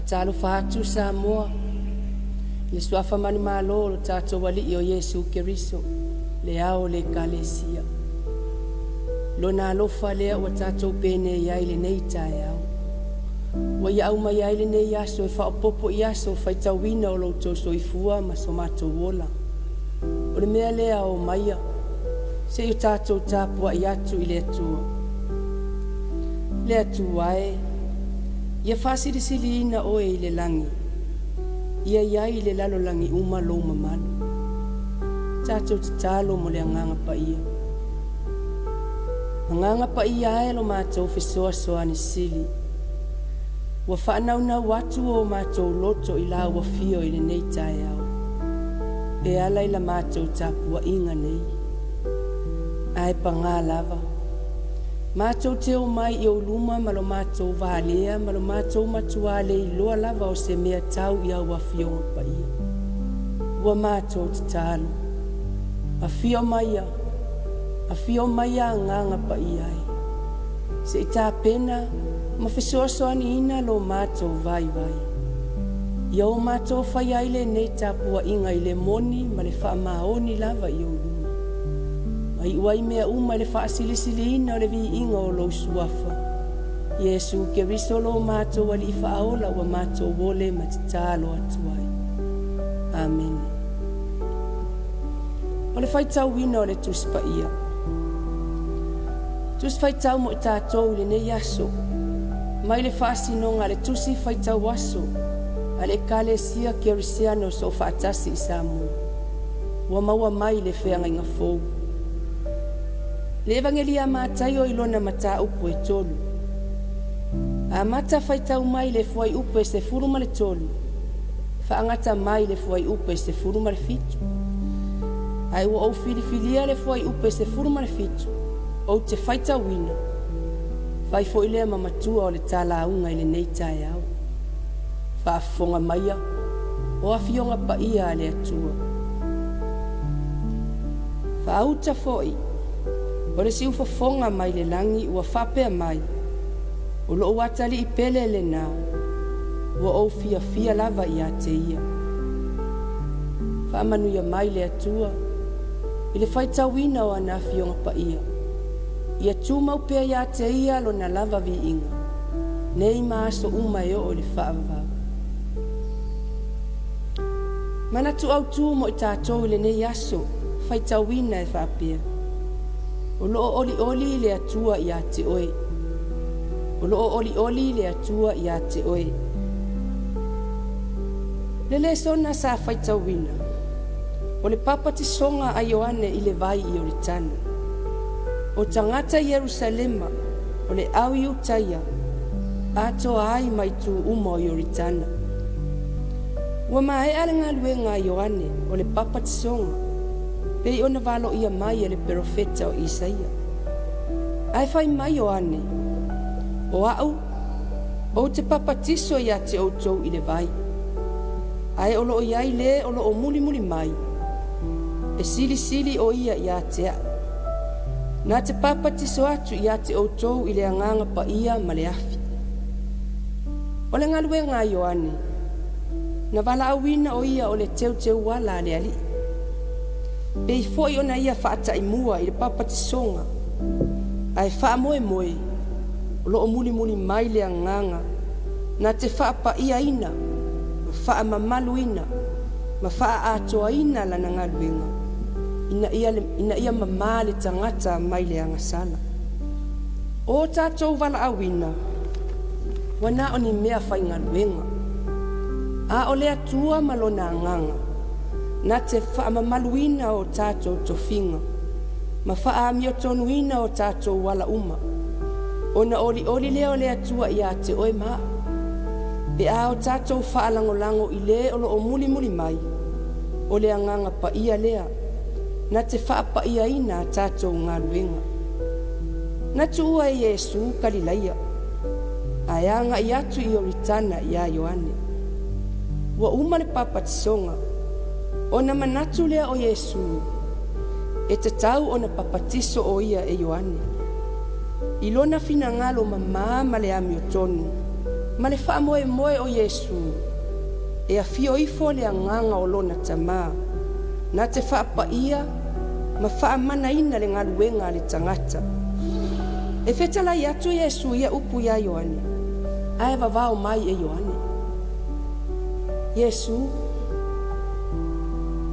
Faatalofa atu Samoa i le suafa manumalo o lo tatou Alii o Iesu Keriso, le ao o le Ekalesia. Lona alofa lea ua tatou penei ai i lenei taeao. Ua ia aumaia ai lenei aso e faaopoopo i aso faitauina o lo outou soifua ma so matou ola. O le mea lea o maia, se i o tatou tapuai atu i le Atua. Le Atua e, ia faasilisiliina oe i le lagi, ia i ai i le lalolagi uma lou mamalu. Tatou tatalo mo le Agaga Paia. Agaga Paia e lo matou fesoasoani sili, ua faanaunau atu o matou loto i lau afio i lenei taeao, e ala i la matou tapuaiga nei. Ae pagā lava, matou te omai i ou luma ma lo matou valea ma lo matou matuā le iloa lava o se mea tau i au Afioga Paia. Ua matou tatalo, afio maia, afio maia Agaga Paia e, se i tapena ma fesoasoaniina lo matou vaivai. Ia o matou faia ai lenei tapuaiga i le moni ma le faamaoni lava i ou luma. Ma iu ai mea uma i le faasilisiliina o le viiga o lou Suafa, Iesu Keriso lo matou Alii Faaola ua matou ole ma tatalo atu ai. Amene. O le faitauina o le Tusi Paia. Tusi faitau mo i tatou i lenei aso, mai le faasinoga a le Tusi Faitau Aso a le Ekalesia Kerisiano Soofaatasi i Samoa, ua maua mai le Feagaiga Fou. Le Evagelia a Mataio i lona mataupu e 3. Amata faitau mai le fuaiupu e 13, faagata mai le fuaiupu e 17. Ae ua ou filifilia le fuaiupu e 17 ou te faitauina, fai foi lea ma matua o le talauga i lenei taeao. Faafofoga maia, o Afioga Paia a le Atua. Faauta foi, o le siufofoga mai le lagi ua faapea mai, O lou atalii pele lenā, ua ou fiafia lava ia te ia. Faamanuia mai le Atua i le faitauina o ana Afioga Paia, ia tumau pea ia te ia lona lava viiga, nei ma aso uma e oo i le faavavau. Manatu autu mo i tatou i lenei aso faitauina e faapea, O lo o olioli le Atua ia te oe. O lo o olioli le Atua ia te oe. Le lesona sa faitauina, o le papatisoga a Ioane i le vai i Ioritana. O tagata i Ierusalema, o le au Iutaia, atoa ai ma itu uma o Ioritana. Ua maea le galuega a Ioane o le papatisoga, pei ona valoia mai e le perofeta o Isaia. Ae fai mai Ioane, O au, ou te papatiso ia te outou i le vai, ae o lo o i ai le o lo o mulimuli mai, e silisili o ia ia te au. Na te papatiso atu ia te outou i le Agaga Paia ma le afi. O le galuega a Ioane, na valaauina o ia o le teuteuala a le Alii. Pei foi ona ia faataimua i le papatisoga, ae faamoemoe o lo o mulimuli mai le Agaga na te faapaiaina ma faamamaluina ma faaatoaina lana galuega ina ia, ina ia mamā le tagata mai le agasala. O tatou valaauina, ua na o ni mea faigaluega, a o le Atua ma Lona Agaga na te faamamaluina o tatou tofiga ma faaamiotonuina o tatou ala uma, ona olioli lea o le Atua ia te oe ma au. Pe a o tatou faalagolago i le o lo o mulimuli mai, o le Agaga Paia lea na te faapaiaina a tatou galuega. Na tuua e Iesu Kalilaia, ae agai atu i Ioritana iā Ioane. Ua uma le papatisoga, ona manatu lea o Iesu, e tatau ona papatiso o ia e Ioane. I lona finagalo mamā ma le amiotonu, Ma le faamoemoe o Iesu e afio ifo le Agaga o lona Tamā na te faapaia ma faamanaina le galuega a le tagata. E fetalai atu Iesu ia upu iā Ioane, ae vavao mai e Ioane. Iesu,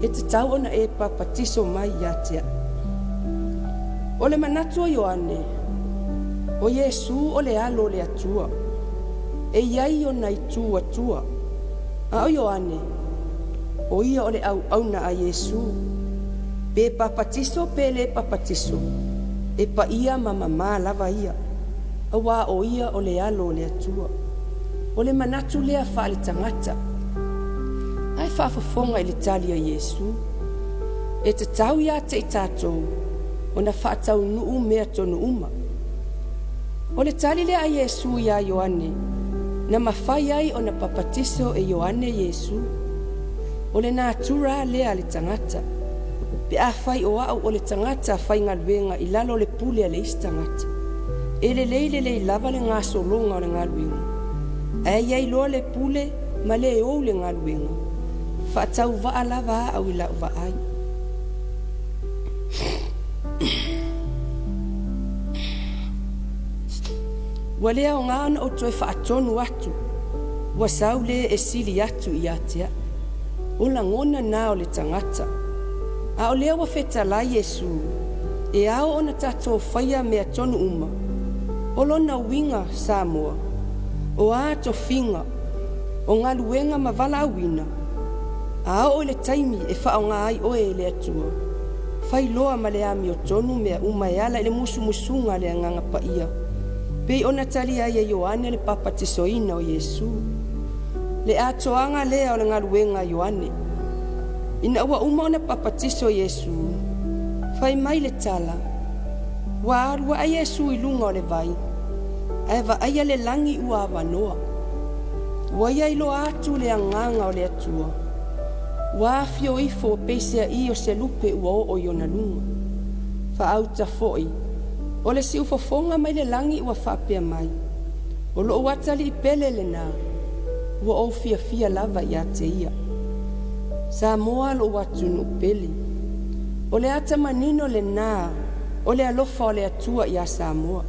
e tatau ona e papatiso mai ia te a'u. O le manatu o Ioane, o Iesu o le Alo o le Atua, e i ai ona itu Atua, a o Ioane, o ia o le auauna a Iesu, pe papatiso pe lē papatiso, e paia ma mamā lava ia, auā o ia o le Alo o le Atua. O le manatu lea faaletagata. Ae faafofoga i le tali a Iesu, E tatau ia te i tatou ona faataunuu mea tonu uma. O le tali lea a Iesu iā Ioane, na mafai ai ona papatiso e Ioane Iesu. O le natura lea a le tagata. Pe afai o a'u o le tagata faigaluega i lalo o le pule a le isi tagata, e lelei lelei lava le gasologa o le galuega, ae i ai loa le pule ma le ou le galuega, faatauvaa lava a'u i la'u vaai. Ua le aoga ona ou toe faatonu atu, ua sau le e sili atu ia te a'u. O lagona na o le tagata. A o lea ua fetalai Iesu, e ao ona tatou faia mea tonu uma. O lona uiga, Samoa, o a tofiga, o galuega ma valaauina, a oo i le taimi e faaaoga ai oe e le Atua, fai loa ma le amiotonu mea uma e ala i le musumusuga a le Agaga Paia, pei ona talia ai e Ioane le papatisoina o Iesu. Le atoaga lea o le galuega a Ioane. Ina ua uma ona papatiso Iesu, fai mai le tala, ua alu ae Iesu i luga o le vai, ae vaaia le lagi ua avanoa. Ua ia iloa atu le Agaga o le Atua, ua afio ifo peiseai o se lupe ua oo i ona luga. Faauta foi, o le siufofoga mai le lagi ua faapea mai, O lou atalii pele lenā, ua ou fiafia lava ia te ia. Samoa lou atunuu pele. O le ata manino lenā o le alofa o le Atua iā Samoa.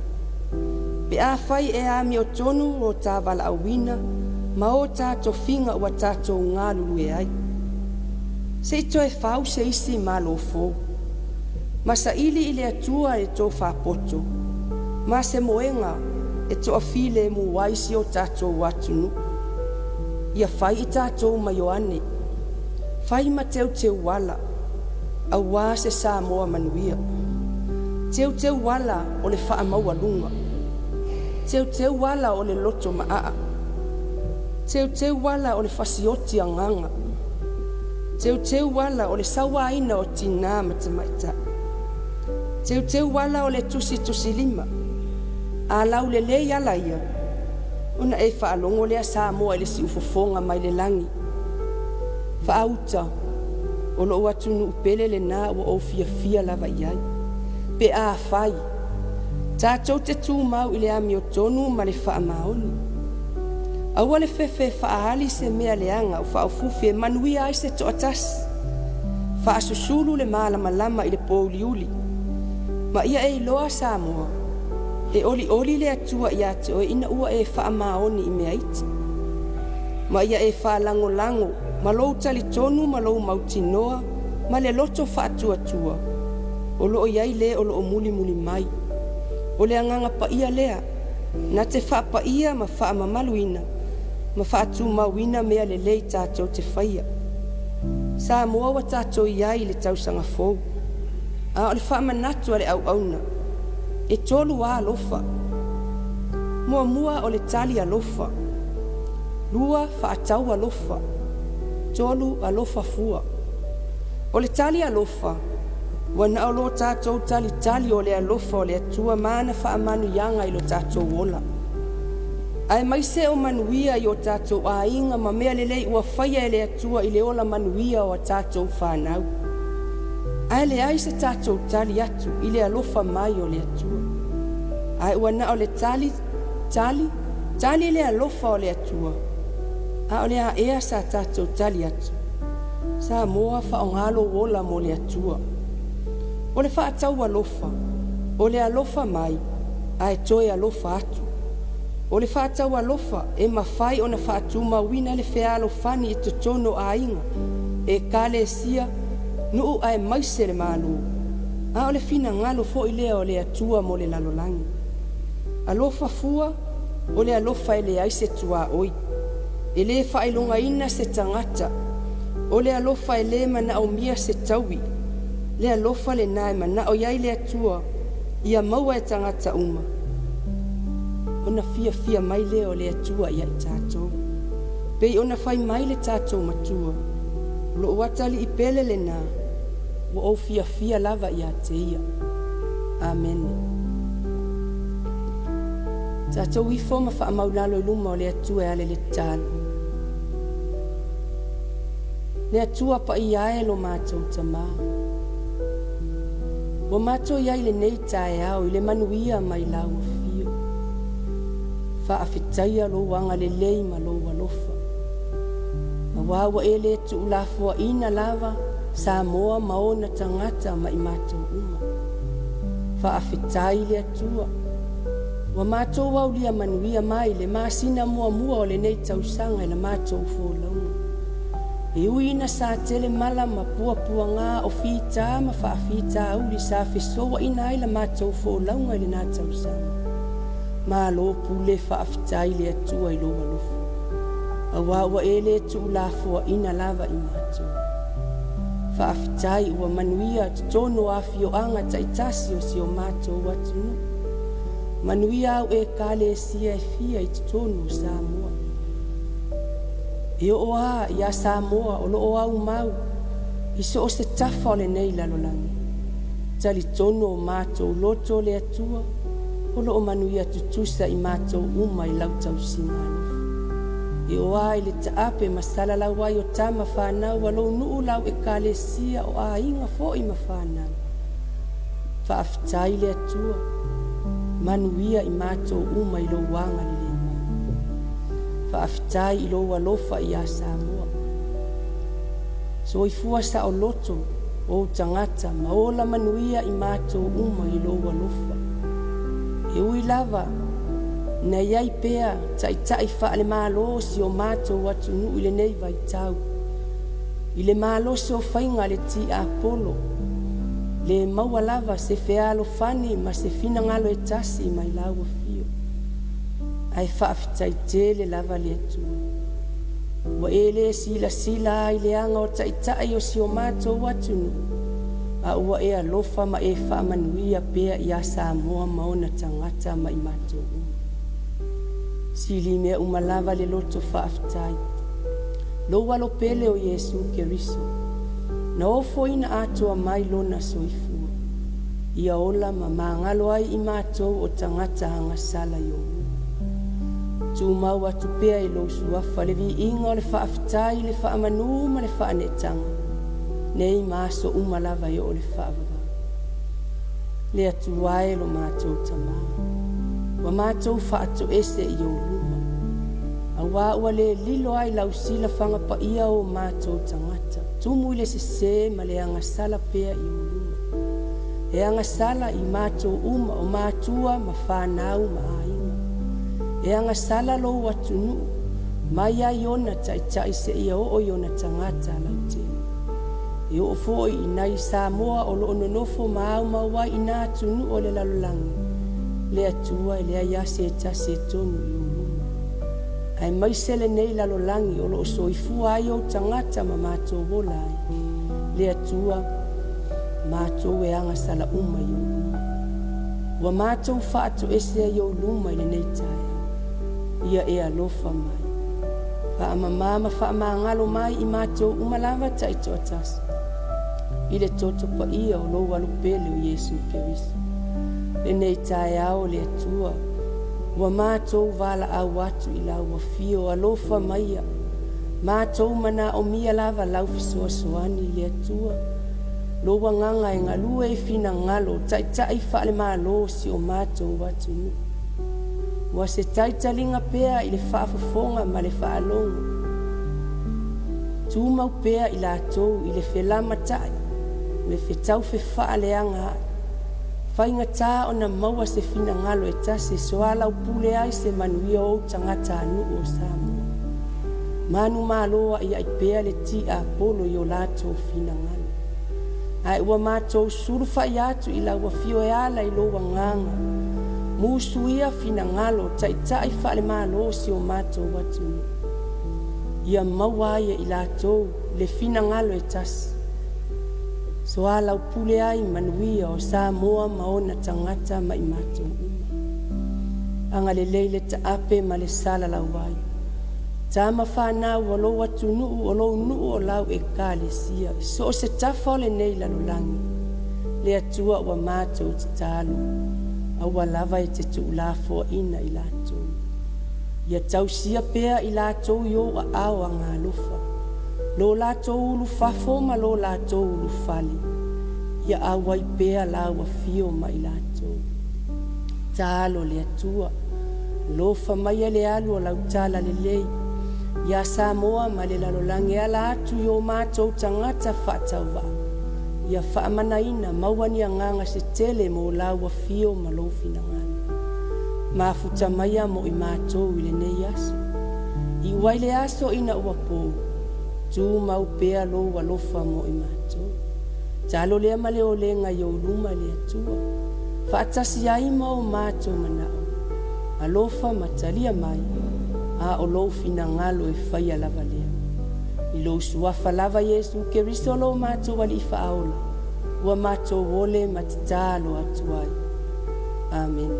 Pe afai e amiotonu o ta valaauina ma o ta tofiga ua tatou galulue ai, se i toe fau se isi Malo fou, ma saili i le Atua e tofa poto, ma se moega e toafilemu ai si o tatou atunuu. Ia fai i tatou ma Ioane, fai ma teuteuala, auā se Samoa manuia. Teuteuala o le faamaualuga, teuteuala o le loto maaa, teuteuala o le fasioti agaga, teuteuala o le sauaina o tinā ma tamaitai, teuteuala o le tusitusilima. A laulelei ala ia, ona e faalogo lea Samoa i le siufofoga mai le lagi. Faauta, o lou atunuu pele lenā ua ou fiafia lava i ai. Pe afai, tatou te tumau i le amiotonu ma le faamaoni. Aua le fefe e faaali se mea leaga o faaofufi e manuia ai se toatasi. Faasusulu le malamalama i le pōuliuli. Ma ia e iloa Samoa, e olioli le Atua ia te oe ina ua e faamaoni i mea iti. Ma ia e faalagolago ma lou talitonu ma lou mautinoa ma le loto faatuatua, o lo o i ai le o lo o mulimuli mai. O le Agaga Paia lea, na te faapaia ma faamamaluina ma faatumauina mea lelei tatou te faia. Samoa ua tatou i ai i le tausaga fou, a o le faamanatu a le auauna, e tolu lava alofa. Muamua o le tali alofa, lua faatau alofa, tolu alofa fua. O le tali alofa, ua na o lo tatou talitali o le alofa o le Atua ma ana faamanuiaga i lo tatou ola. Aemaise o manuia i o tatou aiga ma mea lelei ua faia e le Atua i le ola manuia o a tatou fanau. Ae leai se tatou tali atu i le alofa mai o le Atua. Ae ua na o le tali, tali, tali le alofa o le Atua, a o le a ea sa tatou tali atu? Samoa faaaoga lou ola mo le Atua. O le faataualofa, o le alofa mai ae toe alofa atu. O le faataualofa e mafai ona faatumauina le fealofani i totonu o aiga, ekalesia, nuu aemaise le Malo. A o le finagalo foi lea o le Atua mo le lalolagi. Alofa fua, o le alofa e leai se tuaoi, e le faailogaina se tagata. O le alofa e le manaomia se taui. Le alofa lena e manao i ai le Atua ia maua e tagata uma, ona fiafia mai lea o le Atua ia i tatou. Pei ona fai mai le tatou Matua, o lou atalii pele lena, ua ou fiafia lava ia te ia. Amene. Tatou ifo ma faamaulalo i luma o le Atua e ala i le tatalo. Le Atua paia e lo matou Tamā, ua matou i ai i lenei taeao i le manuia mai lau afio. Faafetaia lou agalelei ma lou alofa, auā ua e le tuulafoaina lava Samoa ma ona tagata ma i matou uma. Faafetai i le Atua ua matou aulia manuia mai le masina muamua o lenei tausaga i la matou folauga. E ui ina sa tele mala ma puapuagā o fita ma faafitauli sa fesouaina ai la matou folauga i lena tausaga, malo pule faafetai i le Atua i lou alofa, auā ua e le tuulafoaina lava i matou. Faafetai ua manuia totonu o afioaga taitasi o si o matou atunuu. Manuia au ekalesia e fia i totonu o Samoa. E oo lava ia Samoa o lo o aumau i so o se tafa o lenei lalolagi, talitonu o matou loto le Atua o lo o manuia tutusa i matou uma i lau tausiga alofa. E oo lava i le taape ma salalau ai o tama fanau a lou nuu lau ekalesia o aiga foi ma fanau, faafetai le Atua, manuia i matou uma i lou agalelei mai. Faafetai i lou alofa ia Samoa. Soifua saoloto ou tagata ma ola manuia i matou uma i lou alofa. E ui lava na i ai pea taitai faale-Malo o si o matou atunuu i lenei vaitau, i le malosi o faiga a le tiapolo, le maua lava se fealofani ma se finagalo e tasi mai lau afio. Ae faafetai tele lava le Atua, ua e le silasila lava i le aga o taitai o si o matou atunuu, a ua e alofa ma e faamanuia pea ia Samoa ma ona tagata ma i matou uma. Sili mea uma lava le loto faafetai, lou alo pele o Iesu Keriso, na ofoina atoa mai lona soifua, ia ola ma magalo ai i matou o tagata agasala i ou luma. Tumau atu pea i lou suafa le viiga o le faafetai, le faamanu ma le faaneetaga, nei ma aso uma lava e oo i le faavavau. Le Atua e lo matou Tamā, ua matou faatoese i ou luma, auā ua le lilo ai lau silafaga paia o matou tagata, tumu i le sesē ma le agasala pea i ou luma. E agasala i matou uma o matua ma fanau ma aiga. E agasala lou atunuu, mai lava i ona taitai seia oo i ona tagata lautele. E oo foi i nai Samoa o lo o nonofo ma aumau ai i nā atunuu o le lalolagi, le Atua e leai lava se tasi e tonu i ou luma. Aemaise lenei lalolagi o lo o soifua ai ou tagata ma matou ola ai, le Atua, matou e agasala uma i ou luma. Ua matou faatoesea i ou luma i lenei taeao, ia e alofa mai. Faamama ma faamagalo mai i matou uma lava taitoatasi, i le toto paia o lou alo pele o Iesu Keriso. Lenei taeao le Atua, ua matou valaau atu i lau afio, alofa maia, matou manaomia lava lau fesoasoani i le Atua, lou agaga e galue i finagalo o taitai faale-Malo o si o matou atunuu. Ua se taitaliga pea i le faafofoga ma le faalogo. Tumau pea i latou i le felamatai, le fetau fefaaleagaai, faigata ona maua se finagalo e tasi e soalaupule ai se manuia o ou tagatanuu o Samoa. Manumalo aiai pea le tiapolo i o latou finagalo. Ae ua matou sulufai atu i lau afio e ala i lou agaga, musuia finagalo o taitai faale-Malo o si o matou atunuu, ia maua ai e i latou le finagalo e tasi, soalaupule ai manuia o Samoa ma ona tagata ma i matou uma. Agalelei le taape ma le salalau ai, tama fanau a lou atunuu o lou nuu o lau ekalesia i so o se tafa o lenei lalolagi. Le Atua ua matou tatalo, aua lava e te tuulafoaina i latou, ia tausia pea i latou i ou aao agaalofa, lo latou ulufafo ma lo latou ulufale, ia auai pea lau afio ma i latou. Tatalo le Atua, alofa maia le alu o lau talalelei ia Samoa ma le lalolagi e ala atu i o matou tagata faatauvaa, ia faamanaina, maua ni agaga se tele mo lau afio ma lou finagalo. Mafuta maia mo i matou i lenei aso. Iu ai le aso ina ua po, tumau pea lou alofa mo i matou. Talo lea ma le olega i ou luma le Atua, faatasi ai ma o matou manao, alofa ma talia mai, a o lou finagalo e faia lava lea. I lou suafa lava Iesu Keriso lo matou Alii Faaola, ua matou ole ma tatalo atu ai. Amene.